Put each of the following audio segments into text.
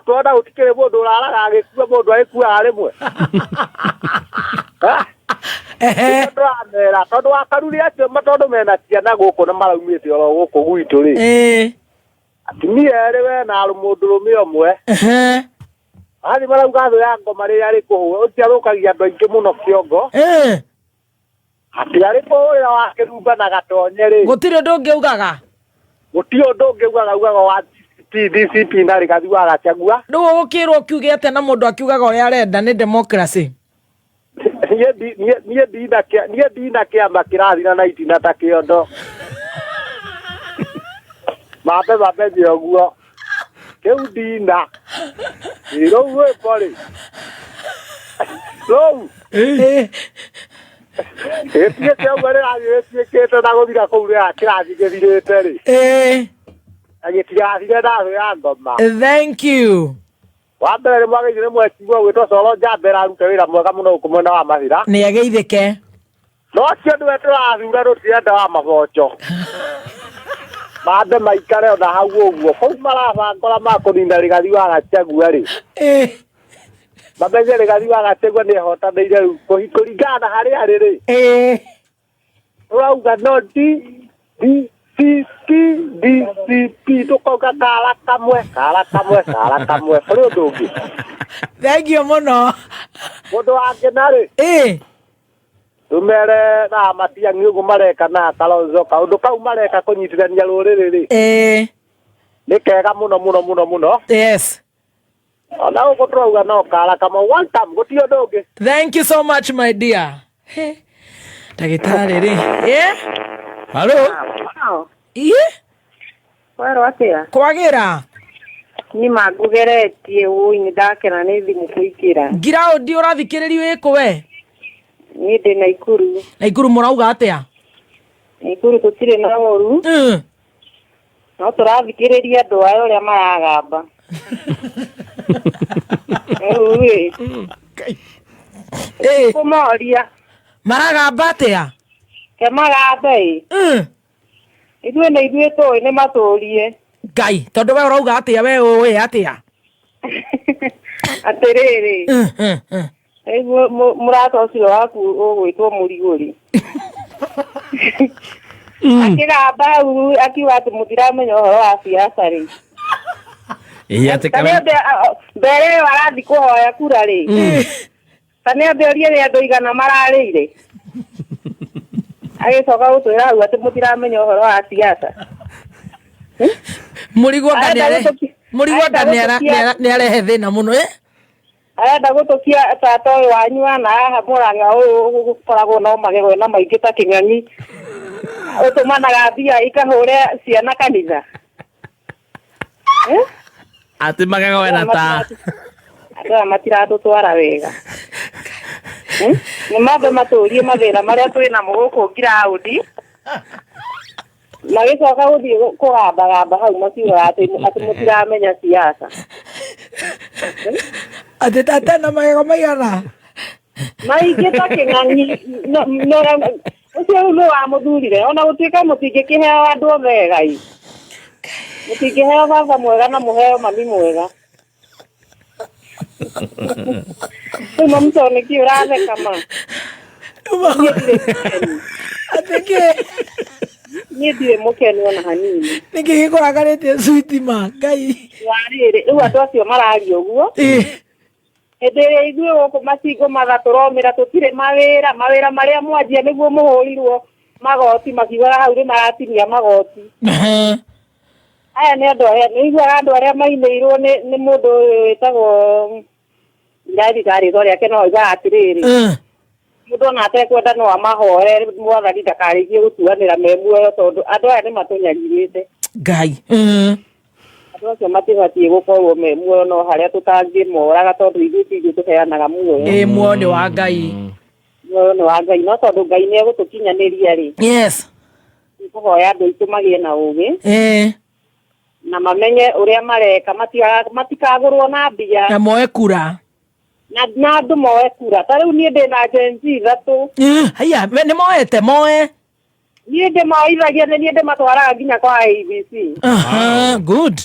Tona gũtikĩrĩ mũndũ ũraraga agĩkua, mũndũ agĩkuaga rĩmwe. Ha? Ehe. Nĩkĩo ndĩramera tondũ wa karuri acio tondũ mena ciana gũkũ na maraumĩte oro gũkũ gwitũ rĩ, atumia erĩ we na mũndũrũme ũmwe. Ehe. Athiĩ marauga thũ ya ngoma rĩrĩa arĩ kũhũra ũcio arũkagia andũ aingĩ mũno kĩongo, atĩ arĩ kũhũrĩra wa kĩrumba na gatonye rĩ, Gũtirĩ ũndũ ũngĩ ugaga. Gũtirĩ ũndũ ũngĩ ugaga, ugaga wa DCP, DCP na Rigathi wa Gachagua. Rĩu ũgũkĩrwo ũkiuge atĩa na mũndũ akiugaga ũrĩa arenda nĩ democracy? Niĩ ndina kĩama kĩrathira na itina ta kĩondo, mambe mamenye ũguo kĩu ndina. Ĩ, rũu rwĩmbo rĩ, rũu gĩtuĩke ũguo rĩrathiĩ rĩtuĩkĩte na gũthira kũu kĩrathiĩ gĩthirĩte rĩ, na gĩtigathire na thũ ya ngoma. Thank you. Wa mbere nĩ mwagĩrĩire nĩ mwecigua gwĩtwo Coro Njamba, ĩraruta wĩra mwega mũno gũkũ mwena wa Mahira. Nĩ ageithĩke. No ũcio nĩwe tũrathura, tũtirenda wa maboco. Mambe maikare ona hau ũguo kũu marabangora ma kũnina Rigathi wa Gachagua rĩ, mamenye Rigathi wa Gachagua nĩ ehotanĩire rĩu kũringana na harĩa arĩ rĩ. Tũrauga no D D C P D C P, tũkauga kara kamwe, kara kamwe, kara kamwe, kũrĩ ũndũ ũngĩ. Thank you mũno. Mũndũ wangĩ narĩ, tumere na Matiang'i ũguo mareka na Kalonzo, kaũndũ kau mareka kũnyitithania rũrĩrĩ rĩ, nĩ kega mũno mũno mũno mũno. Ona gũkũ tũrauga no kara kamwe, one time, gũtirĩ ũndũ ũngĩ. Thank you so much, my dear. He, ndagĩtarĩ rĩ. Halo. Iye. Werwo atĩa? Kwagĩra. Niĩ mangũgeretie ũi, nĩ ndakena nĩ thimũ kũingĩra. Ngiraũndi ũrathikĩrĩrio ĩkũ we? Niĩ ndĩ Naikuru. Naikuru mũrauga atĩa? Naikuru tũtirĩ na ũru. No tũrathikĩrĩria andũ aya ũrĩa maragamba. Rĩu rĩ, kũmoria. Maragamba atĩa? Ke magambe ĩ. Ithuĩ nĩ ithuĩ tũĩ nĩ matũrie. Ngai, tondũ we ũrauga atĩa, we ũĩ atĩa? Atĩrĩrĩ. Rĩu mũrata ũcio waku ũgwĩtwo mũrigũri. Akĩgamba hau akiuga atĩ mũtiramenya ũhoro wa siasa rĩ. Ĩĩ, atĩ Ta nĩ mbere ĩyo arathiĩ kũhoya kura rĩ. Ta nĩ ambe orie nĩ andũ igana mararĩire. Agĩcoka gũtwĩra hau atĩ mũtiramenya ũhoro wa siasa. Mũrigwo anga Arenda mũrigwo anga arenda nĩ arehe thĩna mũno eh? Arenda gũtũkia tata ũyũ wanyu wa na haha Mũrang'a ũyũ ũkoragwo no magego na maingĩ ta kĩng'ang'i. Ũtũmanaga mbia ikahũre ciana kanitha. Eh? Atĩ magego wena ta. Andũ aya matiratũtwara wega. Eh? Nĩ mambe matũrie mathĩna marĩa twĩ namo gũkũ ngiraũndi. Magĩcoka gũthiĩ kũgambagamba hau makiugaga atĩ mũtiramenya siasa. Atĩ tata na magego maigana? Maingĩ ta kĩng'ang'i. Ũcio rĩu nĩ wamũthurire ona gũtuĩka mũtingĩkĩheo andũ othe ega ĩ. Mũtingĩheo baba mwega na mũheo mami mwega. Rĩu mamuto nĩkĩ ũratheka ma? Niĩ ndirĩ mũkenu. Atĩ kĩ? Niĩ ndirĩ mũkenu ona hanini. Nĩkĩ gĩkũrakarĩtie sweet ma Ngai? Warĩrĩ, rĩu andũ acio mararia ũguo. Hĩndĩ ĩrĩa ithuĩ gũkũ macingo matha tũromĩra tũtirĩ mawĩra, mawĩra marĩa mwanjia nĩguo mũhũrirwo magoti makiugaga hau nĩ maratinia magoti. Aya nĩ andũ arĩa nĩ iguaga andũ arĩa mainĩirwo nĩ mũndũ ũyũ wĩtagwo ndarika rĩtwa rĩake no oigaga atĩrĩrĩ, mũndũ ona atekwenda no amahoe mwathani ndakarĩkie gũtuanĩra me muoyo tondũ andũ aya nĩ matũnyarirĩte. Ngai. Andũ acio matibatiĩ gũkorwo me muoyo no harĩa tũtangĩmoraga tondũ ithuĩ ti ithuĩ tũheanaga muoyo. Ĩ, muoyo nĩ wa Ngai. Muoyo nĩ wa Ngai no tondũ Ngai nĩ egũtũkinyanĩria rĩ. Nĩkũhoya andũ aitũ magĩe na ũgĩ. Na mamenye ũrĩa mareka, matikagũrwo na mbia. Na moe kura. Na andũ moe kura. Ta rĩu niĩ ndĩ na Gen Z ithatũ. Haiya, nĩ moete, moe. Niĩ ndĩmoithagia, nĩ niĩ ndĩmatwaraga nginya kwa IEBC. Aha, good.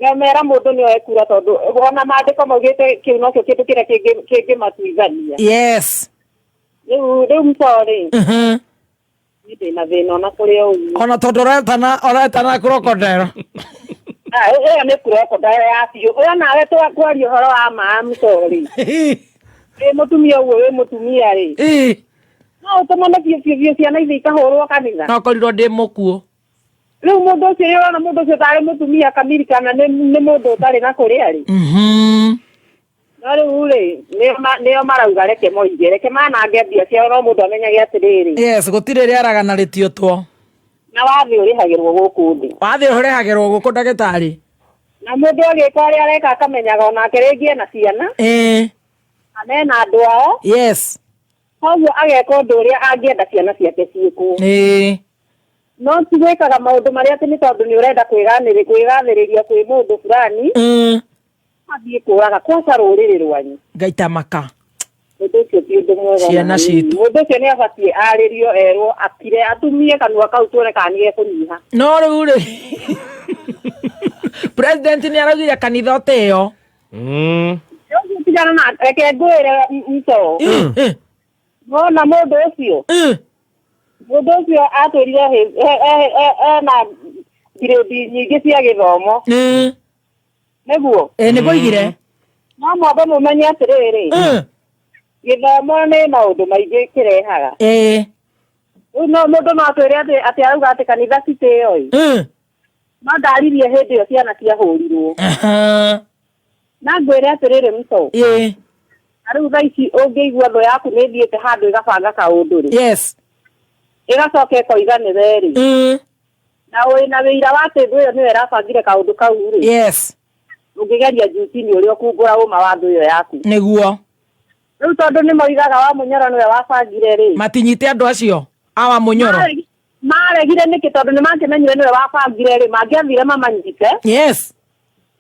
Ngamera mũndũ nĩ oe kura tondũ ona maandĩko maugĩte kĩu nokĩo kĩndũ kĩrĩa kĩngĩmatuithania. Yes. Rĩu msorĩ, niĩ ndĩna thĩna ona kũrĩ o ũguo. Ona tondũ ũretana crocodile. Ah, ĩyo nĩ crocodile ya biũ. Ũyũ nawe twaria ũhoro wa ma msorĩ, wĩ mũtumia ũguo, wĩ mũtumia rĩ, no ũtũmane biũ biũ biũ ciana ici ikahũrwo kanitha. No korirwo ndĩ mũkuũ. Rĩu mũndũ ũcio rĩ, ũrona mũndũ ũcio tarĩ mũtumia kamiri kana nĩ mũndũ ũtarĩ na kũrĩa rĩ. No rĩu rĩ, nĩo marauga reke moige, reke manange mbia ciao, no mũndũ amenyage atĩrĩrĩ. Yes, gũtirĩ rĩaraga na rĩtiũtwo. Na wathĩ ũrĩhagĩrwo gũkũ thĩ. Wathĩ ũrĩhagĩrwo gũkũ ndagĩtarĩ. Na mũndũ agĩka ũrĩa areka akamenyaga onake rĩngĩ ena ciana. Kana ena andũ ao. Yes. Koguo ageka ũndũ ũrĩa angĩenda ciana ciake ciĩkwo. No ti gwĩkaga maũndũ marĩa atĩ nĩ tondũ nĩ ũrenda kwĩgathĩrĩria kwĩ mũndũ fulani. Athiĩ kũraga kwaca rũrĩrĩ rwanyu. Ngaita maka. Ũndũ ũcio ti ũndũ mwega ona Ciana hanini. citũ. Mũndũ ũcio nĩ abatiĩ arĩrio erwo akire atumie kanua kau tuone kana nĩ ekũnyiha. No rĩu rĩ, president nĩ araugire kanitha ũtĩo. Ũcio tigana na reke ngwĩre mto. Wona mũndũ ũcio? Mũndũ ũcio atwĩrire ena grade nyingĩ cia gĩthomo. Nĩguo? Nĩguo oigire. No mwambe mũmenye atĩrĩrĩ, gĩthomo nĩ maũndũ maingĩ kĩrehaga. Rĩu no mũndũ no atwĩre atĩ arauga atĩ kanitha citĩo ĩ. No ndaririe hĩndĩ ĩyo ciana ciahũrirwo. Na ngwĩre atĩrĩrĩ mto. Na rĩu thaa ici ũngĩigua thũ yaku nĩ ĩthiĩte handũ ĩgabanga kaũndũ rĩ. Yes. Ĩgacoka ĩkoiga nĩ we rĩ. Na wĩna wĩira wa atĩ thũ ĩyo nĩyo ĩrabangire kaũndũ kau rĩ. Yes. Ũngĩgeria juu chini ũrĩa ũkumbũra ũma wa thũ ĩyo yaku. Nĩguo. Rĩu tondũ nĩ moigaga wa Mũnyoro nĩwe wabangire rĩ. Matinyite andũ acio a wa Mũnyoro. Maregire nĩkĩ tondũ nĩ makĩmenyire nĩwe wabangire rĩ, mangĩathire mamanyite. Yes.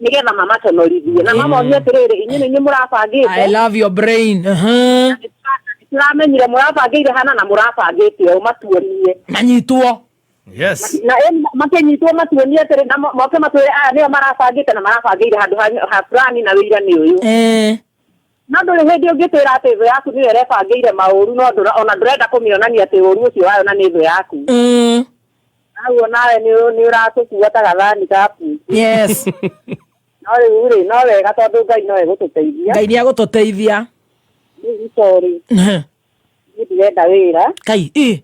Nĩgetha mamaconorithie na mamonie atĩrĩrĩ, inyuĩ nĩ inyuĩ mũrabangĩte. I love your brain. Tũramenyire mũrabangĩire hana na mũrabangĩte ũũ, matuonie. Manyitwo. Yes. Na makĩnyitwo matuonie atĩrĩ, na moke matwĩre aya nĩo marabangĩte na marabangĩire handũ ha fulani na wĩira nĩ ũyũ. No ndũrĩ hĩndĩ ũngĩtwĩra atĩ thũ yaku nĩyo ĩrebangĩire maũru, no ona ndũrenda kũmĩonania atĩ ũru ũcio wayo na nĩ thũ yaku. Hau onawe nĩ ũratũkua ta gathani ka puku. Yes. No rĩu rĩ, no wega tondũ Ngai no egũtũteithia. Ngai nĩ egũtũteithia. Rĩu sorry. Niĩ ndirenda wĩra. Kai, ĩ.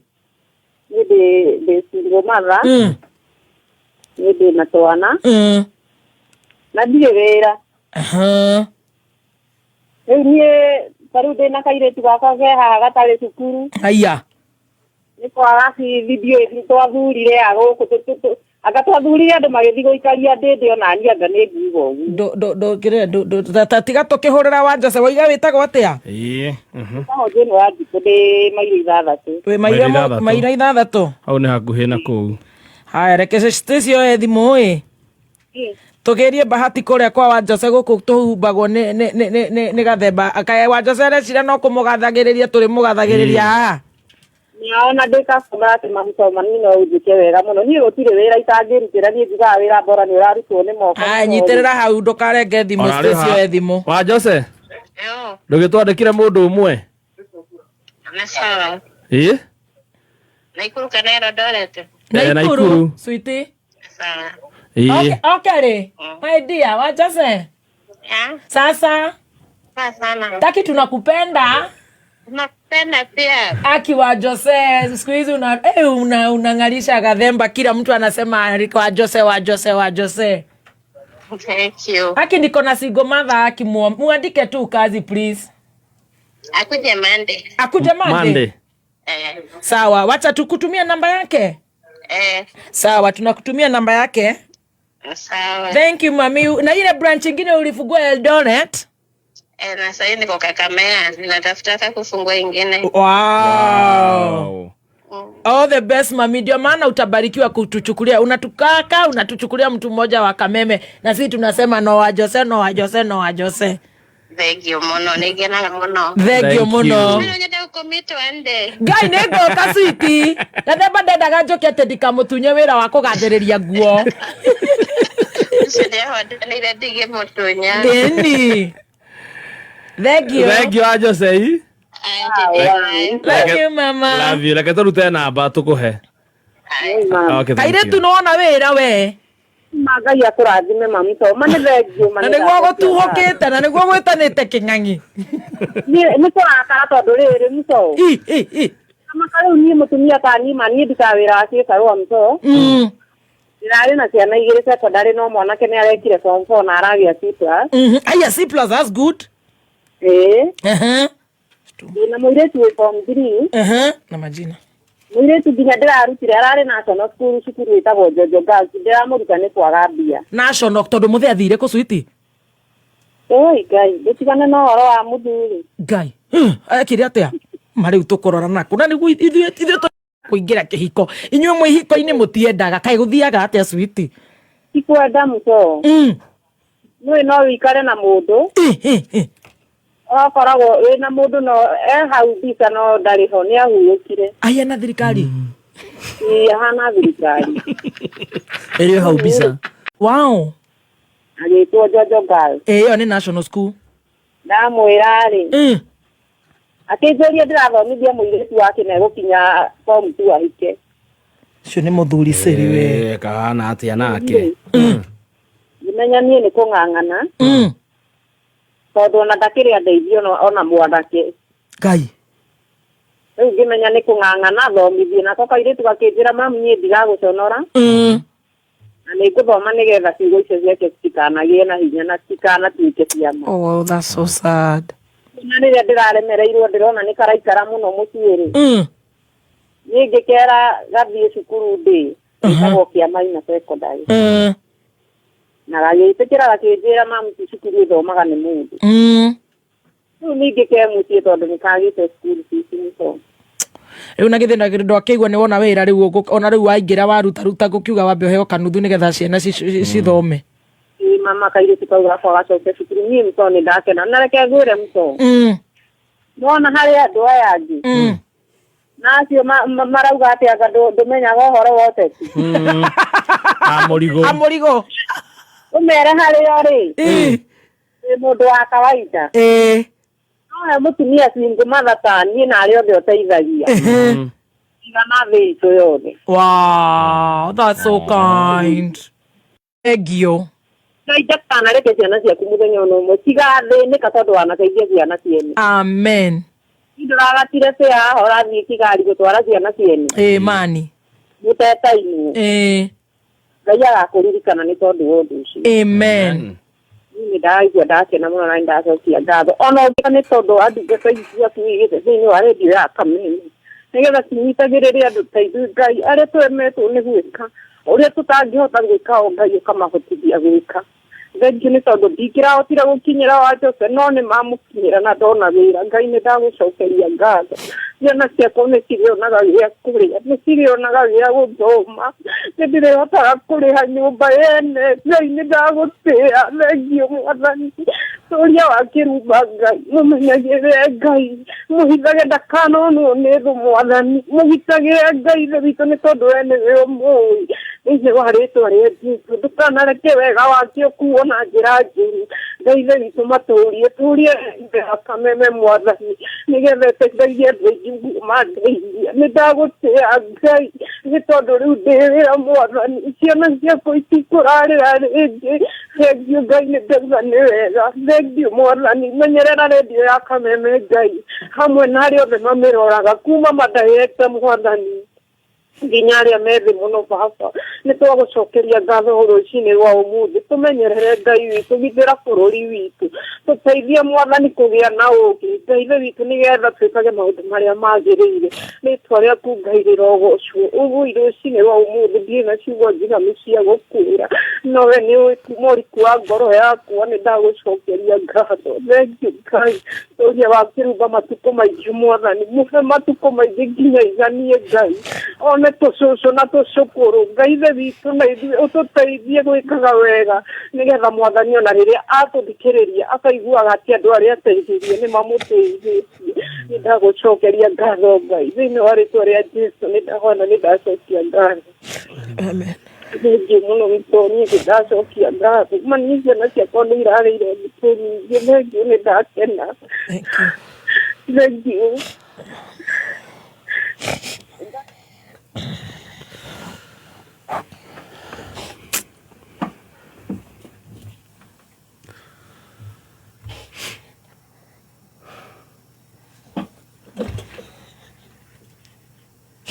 Niĩ ndĩ single mother. Niĩ ndĩ na twana. Na ndirĩ wĩra. Rĩu niĩ ta rĩu ndĩ na kairĩtu gakwa ke haha gatarĩ cukuru. Aya. Nĩ kwaga bithi ndiũĩ twathurire a gũkũ, anga twathurire andũ magĩthiĩ gũikaria ndĩndĩ ona niĩ anga nĩ ngiuga ũguo. Ndũ, ndũ, ndũ, ndũ, ta, tiga tũkĩhũrĩra wa Jose, waiga wĩtagwo atĩa? Ĩĩ. Wĩtagwo Jane wa Ndukũ, ndĩ mairo ithathatũ. Wĩ Mairo ithathatũ. mairo ithathatũ? Hau nĩ hakuhĩ na kũu. Haya, reke Stacy oe thimũ ĩ. Tũgerie bahati kũrĩa kwa wa Jose gũkũ tũhumbagwo nĩ gathemba. Kaĩ wa Jose areciria no kũmũgathagĩrĩria tũrĩmũgathagĩrĩria haha? Na ona ndĩ customer atĩ mahuto manini no ũnjĩke wega mũno. Niĩ gũtirĩ wĩra itangĩrutĩra, niĩ njugaga wĩra bora nĩ ũrarutwo nĩ moko. Haya, nyitĩrĩra hau ndũkarenge thimũ, Ona rĩu Stacy oe thimũ. Wa Jose? Yo. Ndũgĩtwandĩkĩre mũndũ ũmwe? Nĩ sawa. Ĩ? Naikuru kana Eldoret? Naikuru. Naikuru. Sweetie. Sawa. Ĩ. Okay, okay rĩ. My dear, wa Jose? Ya. Sasa. Sawa sana. Taki tunakupenda. Tunakupenda pia. Aki wa Jose, siku hizi unang'arisha Gathemba, kila mtu anasema wa Jose, wa Jose, wa Jose. Thank you. Aki niko na single mother, aki muandike tu kazi please. Akuje Monday. Akuje Monday? Monday. Sawa, wacha tukutumia namba yake. Sawa, tunakutumia namba yake. Sawa. Thank you mami. Na ile branch nyingine ulifungua Eldoret? Na sasa niko Kakamega, ninatafuta kufungua ingine. Wow. Wow. All the best mami, ndio maana utabarikiwa kutuchukulia. Unatukaka, unatuchukulia mtu mmoja wa Kameme na sisi tunasema no wa Jose, no wa Jose, no wa Jose. Thank you muno, nĩngenaga mũno. Thank you mũno. Nĩ nyenda gũcommit one day. Ngai nĩ ngoka sweetie. Gathemba ndendaga njoke atĩ ndikamũtunye wĩra wa kũgathĩrĩria nguo. Ũcio nĩahondanĩire ndigĩmũtunya. Ĩni. Thank you. Thank you wa Jose. Aye, Love you mama. Love you. Reke tũrute namba tũkũhe. Ma Okay, thank Kairĩtu you. nĩwona wĩra we. Ma Ngai akũrathime mami to ma nĩ thengiũ ma Na nĩ nĩguo ndacokia gũtuhũkĩte na nĩguo gwĩtanĩte kĩng'ang'i. ngatho. Niĩ nĩ kũrakara tondũ rĩrĩ mto I i i. Maka rĩu niĩ mũtumia ta niĩ ma niĩ ndutaga wĩra wa ciĩbarũa mto Ndĩrarĩ na ciana igĩrĩ secondary no mwanake nĩ arekire form 4 na aragĩa C plus. Aya C plus, that's good. Ĩĩ. Uh-huh. Ndĩna mũirĩtu wĩ form 3. Na majina. Mũirĩtu nginya ndĩrarutire ararĩ national school cukuru ĩtagwo Jojo Girls ndĩramũruta nĩ kwaga mbia. National tondũ mũthee athire kũ switi? Ĩĩ Ngai ndũtigane na ũhoro wa mũthuri. Ngai. Ekire atĩa? Ma rĩu tũkũrora nakũ na nĩguo ithuĩ ithuĩ kũingĩra kĩhiko. Inyuĩ mwĩ ihiko-inĩ mũtiendaga kaĩ gũthiaga atĩa switi? Ti kwenda mũto. Nĩũĩ no wĩikare na mũndũ ũgakoragwo wĩna mũndũ no e hau mbica no ndarĩ ho nĩ ahurũkire. Aya na thirikari. Ĩĩ ahana thirikari. Ĩrĩ o hau mbica. Wow. Agĩtwo Jojo Girls. Ĩĩ ĩyo nĩ national school. Ndamwĩra rĩ akĩnjũria ndĩrathomithia mũirĩtu wake na egũkinya form 2 ahike. Ũcio nĩ mũthuri cĩri we. Eh, kahana atĩa nake? Ngĩmenya niĩ nĩ kũng'ang'ana tondũ ona ndakĩrĩ andeithio ona mwanake. Ngai. Rĩu ngĩmenya nĩ kũng'ang'ana thomithie nako kairĩtu gakĩnjĩra mamu niĩ ndigagũconora na nĩ ngũthoma nĩgetha ciugo icio ciake citikanagĩe na hinya na citikanatuĩke cia ma. Oh, that's so sad. Na rĩrĩa ndĩraremereirwo ndĩrona nĩ karaikara mũno mũciĩ rĩ niĩ ngĩkera gathiĩ cukuru ndĩ ĩtagwo Kĩamaina Secondary na gagĩtĩkĩra gakĩnjĩra mamu ti cukuru ĩthomaga nĩ mũndũ. Rĩu ningĩ ke mũciĩ tondũ nĩ kagĩte school fees nĩko. Rĩu na githĩ ndwakĩigua nĩ wona wĩra rĩu ona rĩu waingĩra warutaruta ngũkiuga wambe ũheo kanuthu nĩgetha ciana cithome. Ĩĩ mama kairĩtu kau gakwa gacoke cukuru niĩ mto nĩ ndakena na reke ngwĩre mto. Nĩwona harĩ andũ aya angĩ na acio marauga atĩ anga ndũmenyaga ũhoro wa ũteti. Amũrigũ. Amũrigũ. Ũmere harĩo rĩ wĩ mũndũ wa kawaida. No he mũtumia single mother ta niĩ na arĩa othe ũteithagia. Igana thĩ itũ yothe. Wow, that's so kind. Thank you. Ngai ndakanareke ciana ciaku mũthenya ona ũmwe cigathĩnĩka tondũ wanateithia ciana ciene. Amen. Ndũragatire bĩa haha ũrathiĩ kĩgari gũtwara ciana ciene. Ĩĩ mani. Mũtetainwo. Ĩĩ. Ngai agakũririkana nĩ tondũ wa ũndũ ũcio. Amen. Niĩ ndaigua ndakena mũno na nĩndacokia ngatho ona ũngĩ nĩ tondũ wa ndungata ici ciaku igĩte thĩinĩ wa rendio ya Kameme nĩgetha cinyitagĩrĩre andũ ta ithuĩ Ngai arĩa twemetwo nĩ gwĩka ũrĩa tũtangĩhota gwĩka o Ngai ũkamahotithia gwĩka. Thengiũ nĩ tondũ ndingĩrahotire gũkinyĩra wa Jose no nĩ mamũkinyĩra na ndona wĩra Ngai nĩ ndagũcokeria ngatho. Ciana ciakwa nĩ cirĩonaga gĩa kũrĩa nĩ cirĩonaga gĩa gũthoma nĩ ndĩrĩhotaga kũrĩha nyũmba yene Ngai nĩ ndagũtĩa thengiũ mwathani tũria wa kĩrumba Ngai mũmenyagĩrĩre Ngai mũhithage ndakanonwo nĩ thũ mwathani mũgitagĩre Ngai ithe witũ nĩ tondũ we nĩwe ũmũĩ thĩinĩ wa rĩtwa rĩa Jesũ ndũkanareke wega wake ũkuo na njĩra njũru Ngai ithe witũ matũrie tũrie ya Kameme mwathani nĩgetha ĩteithagie andũ aingĩ ũguo mandeithia nĩ ndagũtĩa Ngai nĩ tondũ rĩu ndĩ wĩra mwathani ciana ciakwa itikũrarĩra rĩngĩ thengiũ Ngai nĩ ndauga nĩ wega thengiũ mwathani menyerera rendio ya Kameme Ngai hamwe na arĩa othe mamĩroraga kuma madirector mwathani nginya arĩa me thĩ mũno baba nĩ twagũcokeria ngatho rũcinĩ rwa ũmũthĩ tũmenyerere Ngai witũ gitĩra bũrũri witũ tũteithie mwathani kũgĩa na ũũgĩ Ngai ithe witũ nĩgetha twĩkage maũndũ marĩa magĩrĩire rĩtwa rĩaku Ngai rĩrogocwo ũguo rũcinĩ rwa ũmũthĩ ndirĩ na ciugo njiganu cia gũkwĩra nowe nĩ ũĩ kuma ũriku wa ngoro yakwa nĩ ndagũcokeria ngatho thengiũ Ngai tũria wa kĩrumba matukũ maingĩ mwathani mũhe matukũ maingĩ nginya iganie Ngai one tũcũcũ na tũcũkũrũ Ngai ithe witũ na ithuĩ ũtũteithie gwĩkaga wega nĩgetha mwathani ona rĩrĩa atũthikĩrĩria akaiguaga atĩ andũ arĩa ateithirie nĩ mamũteithĩtie nĩ ndagũcokeria ngatho Ngai thĩinĩ wa rĩtwa rĩa Jesũ nĩ ndahona nĩ ndacokia ngatho. Amen. Thengiũ mũno gĩtonyi nĩ ndacokia ngatho. Ma niĩ ciana ciakwa nĩ irarĩire thikũ nyingĩ. Thengiũ, nĩ ndakena. Thank you. Thengiũ.